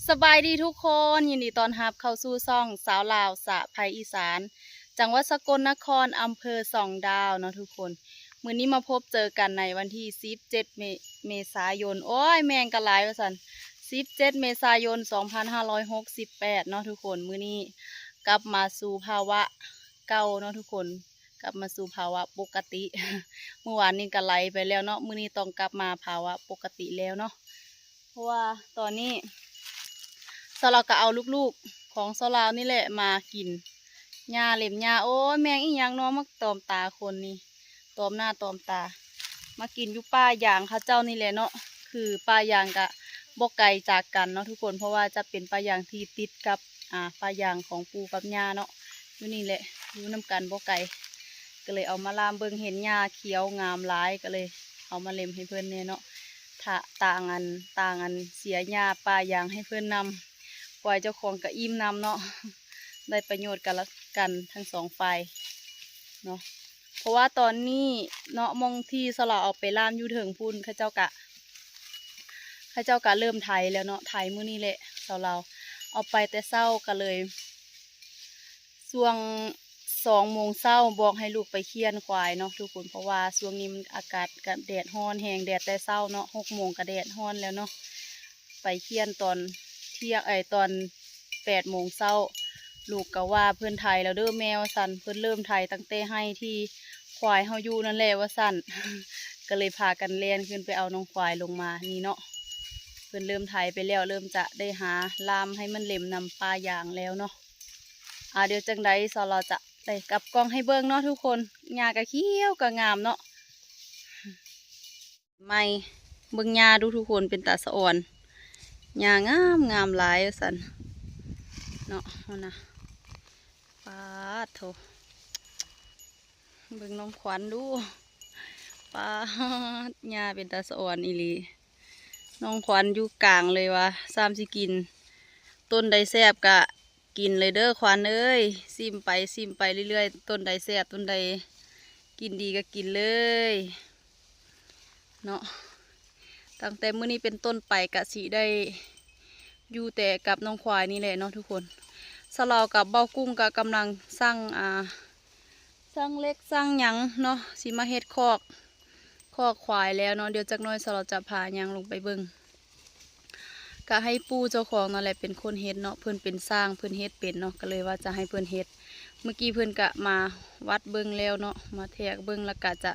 ສະບາຍດີທຸກຄົນ, ຍິນດີຕ້ອນຮັບເຂົ້າສູ່ຊ່ອງສາວລາວສະໃພອີສານ ຈັງຫວັດສະກົນນະຄອນ ອຳເພີສອງດາວເນາະທຸກຄົນ. ມື້ນີ້ມາພົບເຈີກັນໃນວັນທີສິບເຈັດ ເມ ເມສາຍົນ ໂອ້ຍ ແມງກະຫຼາຍວ່າຊັ້ນ ສິບເຈັດ ເມສາຍົນ ສອງພັນຫ້າຮ້ອຍຫົກສິບແປດເນາະທຸກຄົນ. ມື້ນີ້ກັບມາສູ່ພາວະເກົ່າເນາະທຸກຄົນ, ກັບມາສູ່ພາວະປົກກະຕິ. ມື້ວານນີ້ກະໄຫຼໄປແລ້ວເນາະ, ມື້ນີ້ຕ້ອງກັບມາພາວະປົກກະຕິແລ້ວເນາະ. ເພາະວ່າຕອນນີ້ສາວລາວກໍເອົາລູກໆຂອງສາວລາວນີ້ແຫຼະມາກິນຫຍ້າ ເລັມຫຍ້າ. ໂອ້ຍ ແມງອີ່ຫຍັງເນາະ ມາຕອມຕາຄົນນີ້ ຕອມໜ້າຕອມຕາ. ມາກິນຢູ່ປ່າຢາງເຂົາເຈົ້ານີ້ແຫຼະເນາະ, ຄືປ່າຢາງກະບໍ່ໄກຈາກກັນເນາະທຸກຄົນ, ເພາະວ່າຈະເປັນປ່າຢາງທີ່ຕິດກັບ ອ່າ ປ່າຢາງຂອງປູ່ກັບຍ່າເນາະ. ຢູ່ນີ້ແຫຼະ ຢູ່ນຳກັນບໍ່ໄກ, ກໍເລີຍເອົາມາລາມເບິ່ງ ເຫັນຫຍ້າຂຽວງາມຫຼາຍ ກໍເລີຍເອົາມາເລັມໃຫ້ເພິ່ນແດ່ເນາະ. ຖ້າຕ່າງອັນ ຕ່າງອັນເສຍຫຍ້າປ່າຢາງໃຫ້ເພິ່ນນຳ, ຄວາຍເຈົ້າຂອງກໍອີ່ມນຳເນາະ, ໄດ້ປະໂຫຍດກັນລະກັນທັງສອງຝ່າຍເນາະ. ເພາະວ່າຕອນນີ້ເນາະ ໝ່ອງທີ່ສາວລາວເອົາໄປລາມຢູ່ເທິງພຸ້ນ ເຂົາເຈົ້າກະ ເຂົາເຈົ້າກະເລີ່ມໄຖແລ້ວເນາະ, ໄຖມື້ນີ້ແຫຼະ. ສາວລາວເອົາໄປແຕ່ເຊົ້າ ກໍເລີຍ ຊ່ວງສອງໂມງເຊົ້າບອກໃຫ້ລູກໄປຄ້ຽນຄວາຍເນາະທຸກຄົນ, ເພາະວ່າຊ່ວງນີ້ມັນອາກາດກະແດດຮ້ອນແຮງ, ແດດແຕ່ເຊົ້າເນາະ, ຫົກໂມງກະແດດຮ້ອນແລ້ວເນາະ. ໄປຄ້ຽນຕອນທ່ຽງ ເອີຍ ຕອນແປດໂມງເຊົ້າ. ລູກກໍວ່າ ເພິ່ນໄຖແລ້ວເດີແມ່ ວ່າຊັ້ນ, ເພິ່ນເລີ່ມໄຖຕັ້ງແຕ່ໄຮ່ທີ່ຄວາຍເຮົາຢູ່ນັ້ນແຫຼະ ວ່າຊັ້ນ. ກໍເລີຍພາກັນແລ່ນຂຶ້ນໄປເອົານ້ອງຄວາຍລົງມານີ້ເນາະ. ເພິ່ນເລີ່ມໄຖໄປແລ້ວ, ເລີ່ມຈະໄດ້ຫາລາມໃຫ້ມັນເລັມນຳປ່າຢາງແລ້ວເນາະ. ອ່າ ດຽວຈັ່ງໃດສາວລາວຈະໄດ້ກັບກ້ອງໃຫ້ເບິ່ງເນາະທຸກຄົນ. ຫຍ້າກະຂຽວກະງາມເນາະ. ໃໝ່ ເບິ່ງຫຍ້າດູທຸກຄົນ ເປັນຕາສະອອນ. ຫຍ້າງາມ ງາມຫຼາຍວ່າຊັ້ນເນາະ. ພຸ້ນນະ ປາດໂທ້ ເບິ່ງນ້ອງຂວັນດູ ປາດ ຫຍ້າເປັນຕາສະອອນອີ່ຫຼີ. ນ້ອງຂວັນຢູ່ກາງເລີຍວ່າ ຊ່ຳຊິກິນ ຕົ້ນໃດແຊບກະ ກິນເລີຍເດີຂວັນເອີຍ, ຊິມໄປຊິມໄປເລື້ອຍໆ, ຕົ້ນໃດແຊບ ຕົ້ນໃດກິນດີກໍກິນເລີຍເນາະ. ຕັ້ງແຕ່ມື້ນີ້ເປັນຕົ້ນໄປກະຊິໄດ້ຢູ່ແຕ່ກັບນ້ອງຄວາຍນີ້ແຫຼະເນາະທຸກຄົນ. ສາວລາວກັບເບົາກຸ້ງກະກຳລັງສ້າງ ອ່າ ສ້າງເຫຼັກສ້າງຫຍັງເນາະ, ຊິມາເຮັດຄອກ ຄອກຄວາຍແລ້ວເນາະ. ດຽວຈັກໜ້ອຍສາວລາວຈະພາຍ່າງລົງໄປເບິ່ງ. ກະໃຫ້ປູ່ເຈົ້າຂອງນັ້ນແຫຼະເປັນຄົນເຮັດເນາະ, ເພິ່ນເປັນຊ່າງ ເພິ່ນເຮັດເປັນເນາະ, ກໍເລີຍວ່າຈະໃຫ້ເພິ່ນເຮັດ. ມື້ກີ້ເພິ່ນກະມາວັດເບິ່ງແລ້ວເນາະ, ມາແທກເບິ່ງ ແລ້ວກະຈະ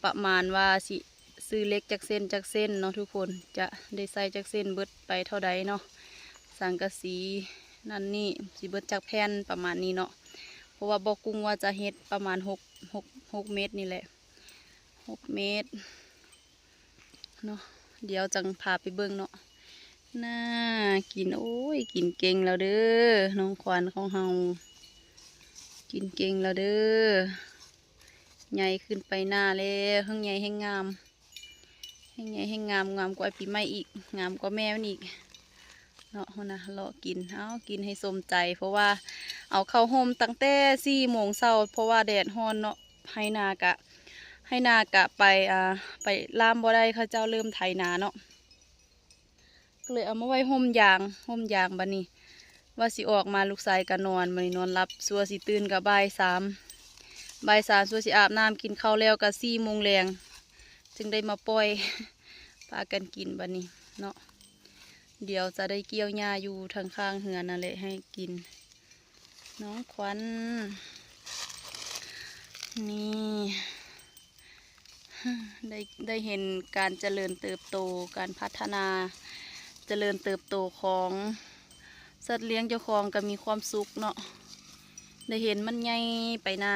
ປະມານວ່າຊິຊື້ເຫຼັກຈັກເສັ້ນຈັກເສັ້ນເນາະທຸກຄົນ, ຈະໄດ້ໃຊ້ຈັກເສັ້ນ ເບິດໄປເທົ່າໃດເນາະ. ສັງກະສີນັ້ນນີ້ຊິເບິດຈັກແຜ່ນ ປະມານນີ້ເນາະ. ເພາະວ່າເບົາກຸ້ງວ່າຈະເຮັດປະມານຫົກ ຫົກ ຫົກເມັດນີ້ແຫຼະ ຫົກເມັດເນາະ. ດຽວຈັ່ງພາໄປເບິ່ງເນາະ. ໜ້າກິນ ໂອ້ຍ ກິນເກັ່ງແລ້ວເດີ ນ້ອງຂວັນຂອງເຮົາ ກິນເກັ່ງແລ້ວເດີ. ໃຫຍ່ຂຶ້ນໄປໜ້າແລ້ວ, ແຮ່ງໃຫຍ່ແຮ່ງງາມ ແຮ່ງໃຫຍ່ແຮ່ງງາມ, ງາມກວ່າປີໃໝ່ອີກ, ງາມກວ່າແມ່ມັນອີກເນາະ. ພຸ້ນນະ ເລາະກິນ ເອົາ ກິນໃຫ້ສົມໃຈ, ເພາະວ່າເອົາເຂົ້າຮົ່ມຕັ້ງແຕ່ສີ່ໂມງເຊົ້າ ເພາະວ່າແດດຮ້ອນເນາະ. ໄຮ່ນາກະ ໄຮ່ນາກະໄປ ອ່າ ໄປລາມບໍ່ໄດ້, ເຂົາເຈົ້າເລີ່ມໄຖນາເນາະ. ກໍເລີຍເອົາມາໄວ້ຮົ່ມຢາງ ຮົ່ມຢາງ. ບັດນີ້ວ່າຊິອອກມາ ລູກຊາຍກໍນອນ, ບັດນີ້ນອນຫຼັບ. ຊົ່ວຊິຕື່ນກໍບ່າຍສາມ ບ່າຍສາມ, ຊົ່ວຊິອາບນ້ຳກິນເຂົ້າແລ້ວກໍສີ່ໂມງແລງ ຈຶ່ງໄດ້ມາປ່ອຍ ພາກັນກິນບັດນີ້ເນາະ. ດຽວຈະໄດ້ກ່ຽວຫຍ້າຢູ່ທາງຂ້າງເຮືອນນັ້ນແຫຼະໃຫ້ກິນ. ນ້ອງຂວັນ ນີ້ ໄດ້ ໄດ້ເຫັນການຈະເລີນເຕີບໂຕ, ການພັດທະນາ ຈະເລີນເຕີບໂຕຂອງສັດລ້ຽງເຈົ້າຂອງ ກໍມີຄວາມສຸກເນາະ. ໄດ້ເຫັນມັນໃຫຍ່ໄປໜ້າ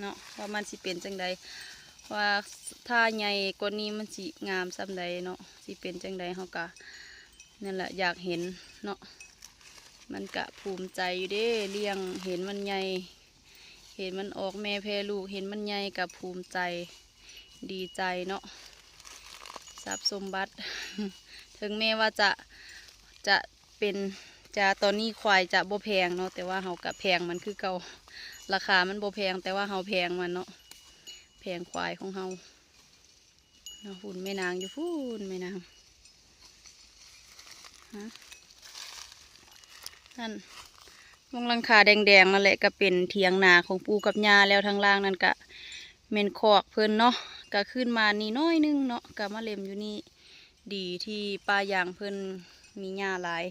ເນາະ ວ່າມັນຊິເປັນຈັ່ງໃດ, ວ່າຖ້າໃຫຍ່ກວ່ານີ້ມັນຊິງາມສ່ຳໃດເນາະ, ຊິເປັນຈັ່ງໃດ ເຮົາກໍ ນັ້ນລະ ຢາກເຫັນເນາະ. ມັນກະພູມໃຈຢູ່ເດ້ ລ້ຽງ ເຫັນມັນໃຫຍ່ ເຫັນມັນອອກແມ່ແຜ່ລູກ ເຫັນມັນໃຫຍ່ກະພູມໃຈ ດີໃຈເນາະ. ຊັບສົມບັດ ເຖິງແມ່ນວ່າຈະ ຈະເປັນ ຈະ ຕອນນີ້ຄວາຍຈະບໍ່ແພງເນາະ, ແຕ່ວ່າເຮົາກະແພງມັນຄືເກົ່າ, ລາຄາມັນບໍ່ແພງ ແຕ່ວ່າເຮົາແພງມັນເນາະ, ແພງຄວາຍຂອງເຮົາ. ເນາະ ພຸ້ນແມ່ນາງຢູ່ພຸ້ນ ແມ່ນາງ ຮະ ນັ້ນ ໝ່ອງຫຼັງຄາແດງໆນັ້ນແຫຼະ ກະເປັນຖຽງນາຂອງປູ່ກັບຍ່າ ແລ້ວທາງລ່າງນັ້ນກະແມ່ນຄອກເພິ່ນເນາະ. ກະຂຶ້ນມານີ້ໜ້ອຍໜຶ່ງເນາະ ກະມາເຫຼັ້ນຢູ່ນີ້. ດີທີ່ປ່າຢາງເພິ່ນມີຫຍ້າຫຼາຍ.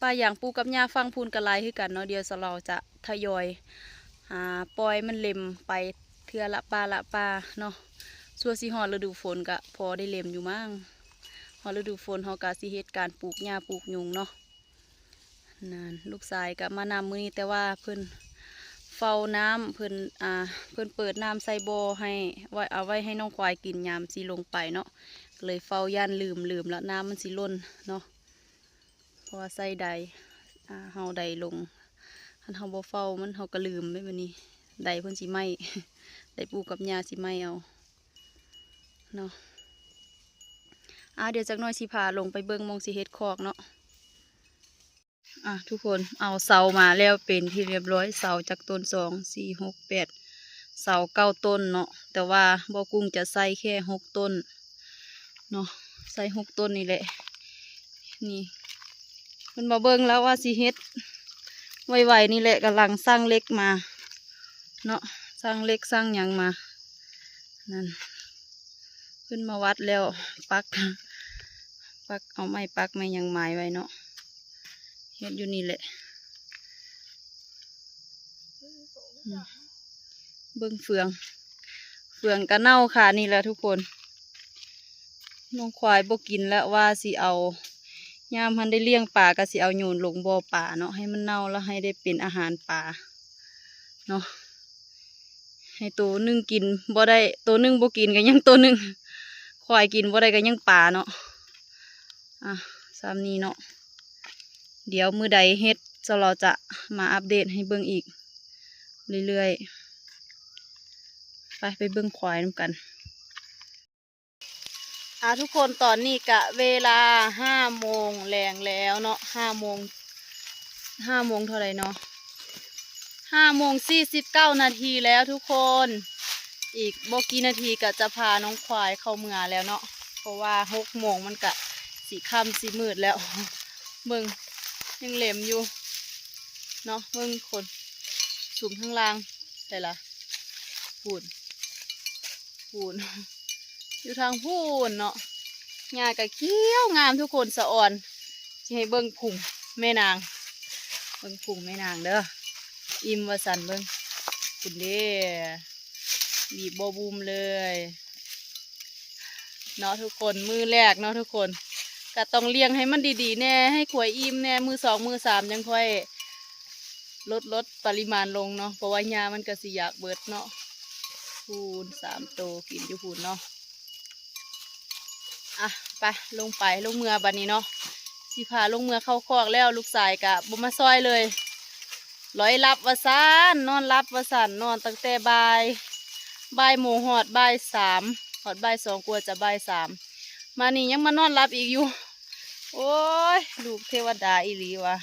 ປ່າຢາງປູ່ກັບຍ່າຝັ່ງພຸ້ນກະຫຼາຍຄືກັນເນາະ. ດຽວສາວລາວຈະທະຍອຍ ອ່າ ປ່ອຍມັນເຫຼັ້ນໄປເທື່ອລະປ່າລະປ່າເນາະ. ຊົ່ວຊິຮອດລະດູຝົນກະພໍໄດ້ເຫຼັ້ນຢູ່ມັ້ງ. ຮອດລະດູຝົນເຮົາກະຊິເຮັດການປູກຫຍ້າປູກຍຸງເນາະ. ນັ້ນ ລູກຊາຍກະມານຳມື້ນີ້ ແຕ່ວ່າເພິ່ນເຝົ້ານ້ຳ ເພິ່ນ ອ່າ ເພິ່ນເປີດນ້ຳໃສ່ບໍ່ໃຫ້ ໄວ້ ເອົາໄວ້ໃຫ້ນ້ອງຄວາຍກິນຍາມຊິລົງໄປເນາະ. ກະເລີຍເຝົ້າຢ້ານລືມ ລືມລະນ້ຳມັນຊິຫຼົ່ນເນາະ. ເພາະວ່າໃສ່ໄດ ອ່າ ເຮົາໄດລົງ ຄັນເຮົາບໍ່ເຝົ້າມັນ ເຮົາກະລືມເດ້ບາດນີ້ ໄດເພິ່ນຊິໄໝ້ ໄດປູ່ກັບຍ່າຊິໄໝ້ເອົາເນາະ. ອ່າ ດຽວຈັກໜ້ອຍຊິພາລົງໄປເບິ່ງໝ່ອງຊິເຮັດຄອກເນາະ. ອ່າ ທຸກຄົນ ເອົາເສົາມາແລ້ວເປັນທີ່ຮຽບຮ້ອຍ. ເສົາຈັກຕົ້ນ ສອງ ສີ່ ຫົກ ແປດ ເສົາເກົ້າຕົ້ນເນາະ. ແຕ່ວ່າບໍ່ກຸ້ງຈະໃສ່ແຄ່ຫົກຕົ້ນເນາະ ໃສ່ຫົກຕົ້ນນີ້ແຫຼະ. ນີ້ ເພິ່ນມາເບິ່ງແລ້ວວ່າຊິເຮັດໄວໆນີ້ແຫຼະ ກຳລັງສ້າງເຫຼັກມາເນາະ ສ້າງເຫຼັກສ້າງຫຍັງມາ. ນັ້ນ ເພິ່ນມາວັດແລ້ວປັກ ປັກ ເອົາໄມ້ປັກໄມ້ຫຍັງໝາຍໄວ້ເນາະ. ເຮັດຢູ່ນີ້ແຫຼະ. ອືມ ເບິ່ງເຟືອງ ເຟືອງກະເນົ່າຄານີ້ແຫຼະທຸກຄົນ. ນ້ອງຄວາຍບໍ່ກິນແລ້ວ ວ່າຊິເອົາ ຍາມມັນໄດ້ລ້ຽງປາກະຊິເອົາໂຍນລົງບໍ່ປາເນາະ ໃຫ້ມັນເນົ່າແລ້ວໃຫ້ໄດ້ເປັນອາຫານປາເນາະ. ໃຫ້ໂຕໜຶ່ງກິນບໍ່ໄດ້ ໂຕໜຶ່ງບໍ່ກິນກະຍັງໂຕໜຶ່ງ ຄວາຍກິນບໍ່ໄດ້ກະຍັງປາເນາະ. ອ່ະ ສ່ຳນີ້ເນາະ. ດຽວມື້ໃດເຮັດ ສາວລາວຈະມາອັບເດດໃຫ້ເບິ່ງອີກເລື້ອຍໆ. ໄປ ໄປເບິ່ງຄວາຍນຳກັນ. ອ່າ ທຸກຄົນ ຕອນນີ້ກະເວລາຫ້າໂມງແລງແລ້ວເນາະ ຫ້າໂມງ ຫ້າໂມງເທົ່າໃດເນາະ ຫ້າໂມງສີ່ສິບເກົ້ານາທີແລ້ວທຸກຄົນ. ອີກບໍ່ກີ່ນາທີກະຈະພານ້ອງຄວາຍເຂົ້າເມືອແລ້ວເນາະ ເພາະວ່າຫົກໂມງມັນກະຊິຄ່ຳຊິມືດແລ້ວ. ເບິ່ງ ຍັງເຫຼັ້ນຢູ່ເນາະ. ເບິ່ງຄົນ ຊຸມທາງລ່າງ ໃສລະ ພຸ້ນ ພຸ້ນ ຢູ່ທາງພຸ້ນເນາະ. ຫຍ້າກະຂຽວງາມທຸກຄົນ ສະອອນ. ຊິໃຫ້ເບິ່ງພຸງແມ່ນາງ ເບິ່ງພຸງແມ່ນາງເດີ. ອີ່ມວ່າຊັ້ນ ເບິ່ງ ພຸ້ນເດ້ ບີບບໍ່ບຸ້ມເລີຍເນາະທຸກຄົນ. ມື້ແລກເນາະທຸກຄົນ ກະຕ້ອງລ້ຽງໃຫ້ມັນດີໆແດ່ ໃຫ້ຄວາຍອີ່ມແດ່ ມື້ສອງມື້ສາມຍັງຄ່ອຍ ລົດ ລົດປະລິມານລົງເນາະ ເພາະວ່າຫຍ້າມັນກະຊິຢາກເບິດເນາະ. ພຸ້ນ ສາມໂຕກິນຢູ່ພຸ້ນເນາະ. ອ່ະ ໄປ ລົງໄປ ລົງເມືອບາດນີ້ເນາະ. ຊິພາລົງເມືອເຂົ້າຄອກແລ້ວ ລູກຊາຍກະບໍ່ມາຊ່ອຍເລີຍ ລອຍຫຼັບວ່າຊັ້ນ ນອນຫຼັບວ່າຊັ້ນ ນອນຕັ້ງແຕ່ບ່າຍ ບ່າຍໂມງຮອດບ່າຍສາມ ຮອດບ່າຍສອງກວ່າຈະບ່າຍສາມ ມານີ້ຍັງມານອນຫຼັບອີກຢູ່. ໂອ້ຍ ລູກເທວະດາອີ່ຫຼີວ່າ.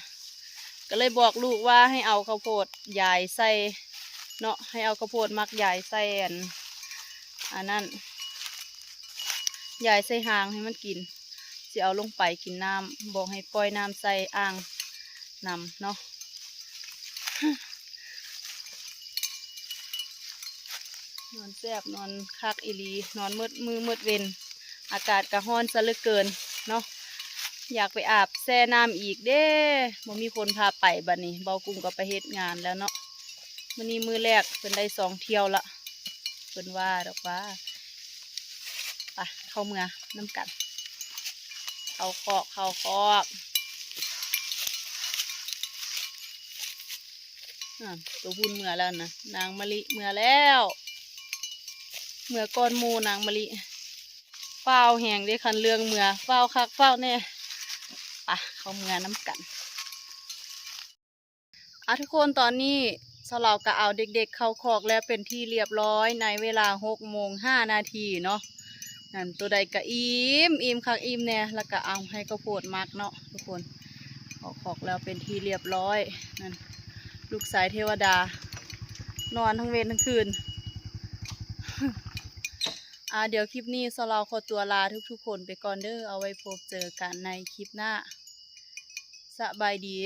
ກະເລີຍບອກລູກວ່າໃຫ້ເອົາເຂົ້າໂພດຢາຍໃສ່ເນາະ ໃຫ້ເອົາເຂົ້າໂພດໝັກຢາຍໃສ່ອັນ ອັນນັ້ນ ຢາຍໃສ່ຮາງໃຫ້ມັນກິນ. ຊິເອົາລົງໄປກິນນ້ຳ ບອກໃຫ້ປ່ອຍນ້ຳໃສ່ອ່າງນຳເນາະ. ນອນແຊບ ນອນຄັກອີ່ຫຼີ ນອນໝົດມື້ໝົດເວັນ. ອາກາດກະຮ້ອນຊະເຫຼືອເກີນເນາະ ຢາກໄປອາບແຊ່ນ້ຳອີກເດ້ ບໍ່ມີຄົນພາໄປ. ບາດນີ້ເບົາກຸ້ງກະໄປເຮັດງານແລ້ວເນາະ. ມື້ນີ້ມື້ແລກເພິ່ນໄດ້ສອງທ່ຽວລະ ເພິ່ນວ່າດອກວ່າ. ໄປ ເຂົ້າເມືອນຳກັນ ເຂົ້າຄອກ ເຂົ້າຄອກ. ນັ້ນ ໂຕພຸ້ນເມືອແລ້ວນະ ນາງມະລິເມືອແລ້ວ ເມືອກ່ອນໝູ່ນາງມະລິ. ຟ້າວແຮງເດ້ ຄັນເລື່ອງເມືອ ຟ້າວຄັກຟ້າວແນ່. ໄປ ເຂົ້າເມືອນຳກັນ. ອ່ະ ທຸກຄົນ ຕອນນີ້ສາວລາວກະເອົາເດັກໆເຂົ້າຄອກແລ້ວເປັນທີ່ລຽບຮ້ອຍ ໃນເວລາຫົກໂມງຫ້ານາທີເນາະ. ນັ້ນ ໂຕໃດກະອີ່ມ ອີ່ມຄັກອີ່ມແນ່ ແລ້ວກະເອົາໃຫ້ເຂົ້າໂພດໝັກເນາະທຸກຄົນ. ເຂົ້າຄອກແລ້ວເປັນທີ່ລຽບຮ້ອຍ. ນັ້ນ ລູກຊາຍເທວະດາ ນອນທັງເວັນທັງຄືນ. ອ່າ ດຽວຄລິບນີ້ສາວລາວຂໍຕົວລາທຸກໆຄົນໄປກ່ອນເດີ ເອົາໄວ້ພົບເຈີກັນໃນຄລິບໜ້າ. ສະບາຍດີ.